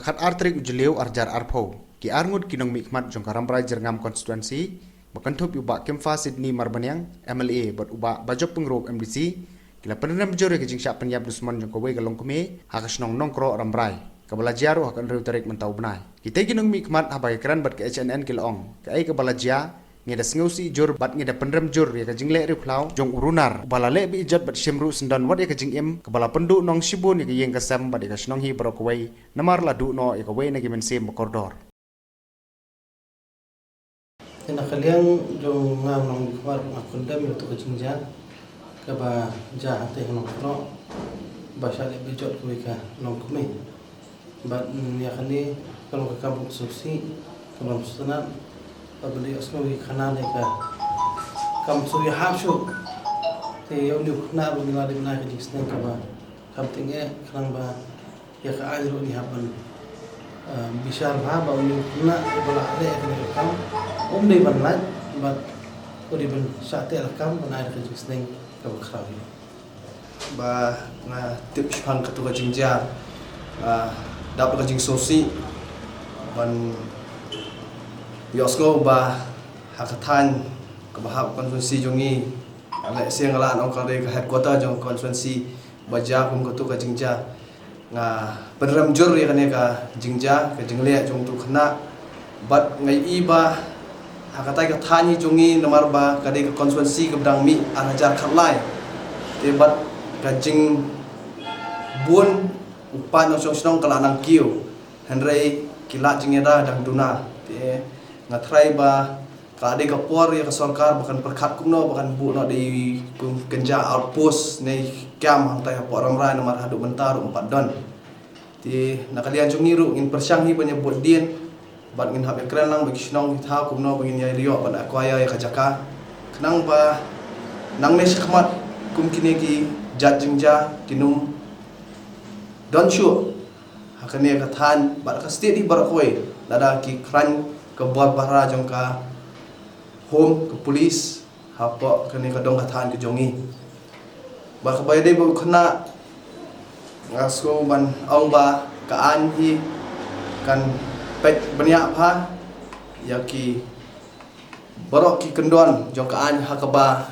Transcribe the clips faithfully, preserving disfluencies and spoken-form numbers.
Khatar tarik u Jylliew arhajar arphew, ki arngut ki nongmihkhmat jong ka Rambrai Jyrngam Constituency, ba kynthup ïa u Bah Kimfa Sydney Marbaniang, M L A, bad u Bah Bajop Pyngrope, M D C, ki la pynrem jur ïa ka jingshah pynïap dusmon jong kawei ka longkmie ha ka shnong Nongkroh Rambrai, kaba la jia ruh ha ka hynriew tarik mynta u bnai. Kita ki nongmihkhmat haba ki kren bad ka H N N ki la ong, kaei kaba la jia, ngi da sngewsih jur bad ngi da pynrem jur ïa ka jingleh riewphlaw jong u runar ba la leh beiñ jot bad shim ruh syndon wat ïa ka jingim, kaba la pynduhnong shibun ïa ka ïing ka sem bad ïa ka shnong hi baroh kawei, namar la duh noh ïa kawei na ki mynsiem ba kordor. Te na ka liang jong nga u nongmihkhmat, nga khlem ïa tu ka jingjia kaba jia hangtei ha Nongkroh, ba shah leh beiñ jot kawei ka longkmie. Bad, mm, ïa kane ka long ka kam sngewsih, ka long sngewsih, bad ba dei sngewsih khana ne ka kam sngewsih hap shuh. Te ïa une u khynnah ruh ngi la dep nai ka jingsneng kaba kham tyngeh, khnang ba ïa ka aiñ ruh ngi hap ban, eh, bishar bha ba une u khynnah uba la leh ïa kane ka kam um dei ban lait, bad u dei ban shah teh lakam ban ai da ka jingsneng kaba khraw hi. Ba nga tip shaphang katu ka jingjia, ah, dap ka jingsngewsih ban ïohsngew ba ha ka thaiñ kaba hap constituency jong ngi, lehse nga lah ban ong ka dei ka headquarter jong constituency, ba jia kum katu ka jingjia. Nga pynrem jur ïa kane ka jingjia, ka jingleh jong utu u khynnah. Bad nga i ba ha katai ka thaiñ hi jong ngi, namar ba ka dei ka constituency kaba dang mih arhajar khatlai. Te bad ka jingbun u paid nongshong shnong ka la nang kiew, hynrei ki lad jingïada dang duna. Te nga tharai ba ka dei ka por ïa ka sorkar ba kan pyrkhat kumno ba kan buh noh da i kum kynja outpost ne i kam hangtai hapoh Rambrai, namar haduh mynta ruh ym pat don. Te na ka liang jong ngi ruh ngin pyrshang hi ban ïa bud dien bad ngin hap ïa kren lang bad ki shnong ki thaw kumno ba ngin ïa ïoh ban acquire ïa ka jaka, khnang ba nangne shakhmat kum kine ki jait jingjia kin ym don shuh ha kane ka thaiñ bad ka state hi baroh kawei, lada ki khlaiñ ka bor bahra jong ka home, ka police hapoh kane ka dong ka thaiñ ka jong ngi. Bad kaba ïadei bad u khynnah, nga sngew ban ong ba ka aiñ hi kan peit bniah bha ïa ki baroh ki kyndon jong ka aiñ, ha kaba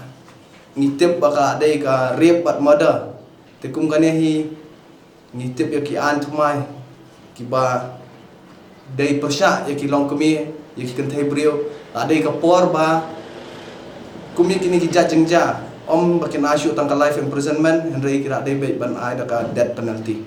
ngi tip ba ka dei ka rape bad murder. Te kum kane hi ngi tip ïa ki aiñ thymmai kiba dei pyrshah ïa ki longkmie, ïa ki kynthei briew. La dei ka por ba kum ïa kine ki jait jingjia, ym ba kin ai shuh tang ka life imprisonment, hynrei ki la dei beit ban ai da ka death penalty.